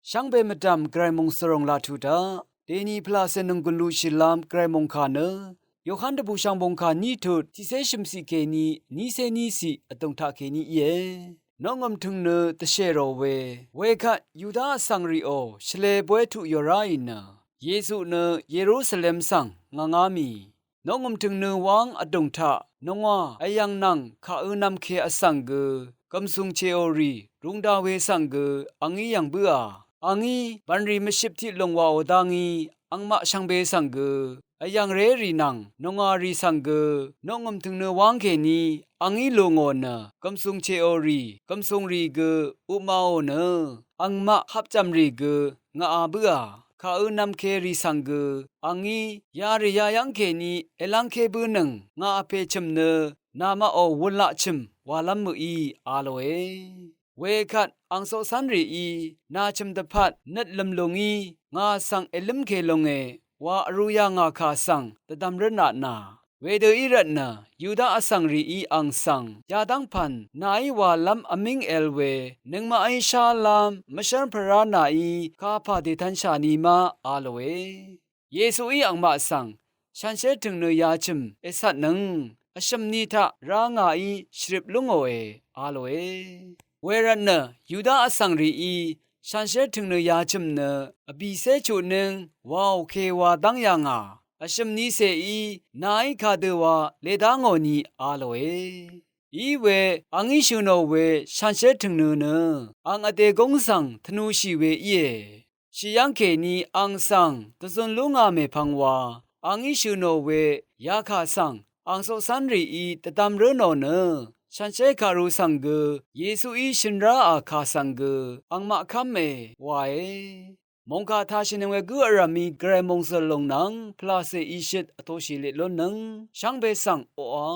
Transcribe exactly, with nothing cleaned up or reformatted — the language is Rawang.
Shvngbe mvdv̀m gvray mòngsvròng laq tuq daq, dèni pvlaqcè nònggùn luqshìlv́m gvray mòngkà nø Yohan dvbùshv̀ng bòngkà ní tut tiqcé shø̀mciq kèní nícé níciq vdùng taq kèní íe. Noqngø̀m tø̀ng nø dvshèrò we, wekvt Yuda vsvng rìò shvlē bóy tuq yò ráì nø, Yesu nø Yerusalem svng ngv̀ngá mì. Noqngø̀m tø̀ng nø wáng vdùng taq nòngwà vyv̀ng nvng kà-ø̄ nv̄mke vsvng gø gv̀msùng cheqò rì rūngda we svng gø a ngí yv̀ng bǿà. A ngí bv̀nrì mvshøp tiq lùng wàò dá ngí angmaq shvngbe svng gø vyv̀ngré rì nvng nòngwà rì svng gø noqngø̀m tø̀ng nø wáng kèní a ngí lùngò nø gv̀msùng cheqò rì gv̀msùng rì gø upmaò nø angmaq hapjv̀m rì gø ngàà bǿà. Kà-ø̄ nv̄mke rì svng gø a ngí yarì yayv́ng kèní èlv́ngké bǿnøng ngà vpè chø̀m nø nàmaqò wunlaq chø̀m wàlv́m mø̀í a lòe. Wekvt ang coqcv́n rìí nà chø̀m dvpvt nøt lø̀m lùngí ngà svng èlǿmke longe wa vrū yà ngà kà svng dvdvm rǿnatnà. Wedø í rvtnø Yuda vsvng rìí ang svng yadv́ng pv̀n nàí wàlv́m vmíng èvl we nøngmaqí shálv́m mvshv́r pvrá nàí kapà dètv̄nshà ni ma a lòe. Yesuí angmaq svng shanshér tø̀ng nø yachø̀m ècvtnøng vshø̀m ni taq rá ngàí shvrip lúngòe a lòe. Wervtnø Yuda vsvng rìí shanshér tø̀ng nø yachø̀m nø vbìcé chutnǿng wàò ke wa dv́ng yà ngà vshø̀m ni cèí nàí kadø wa ledá ngò ni a lòe. Iwe a ngí shø̀ nò we shanshér tø̀ng nø nø ang vdè gúng svng tvnushì we íe. Shì yv́ng kèní ang svng dvzun lú ngà mèpvng wa a ngí shø̀ nò we yakà svng ang coqcv́n rìí dvdvm rǿ nò nø shanshér kàru svng gø Yesuí shøn ráà kà svng gø angmaq kv́me wae. Mòngkà tashìnøng we gǿ vrv̀mí gvray mòngzø̀l lòng nvng pvlàcè ìshøt vtoshì leq lúnnøng shvngbe svng oqà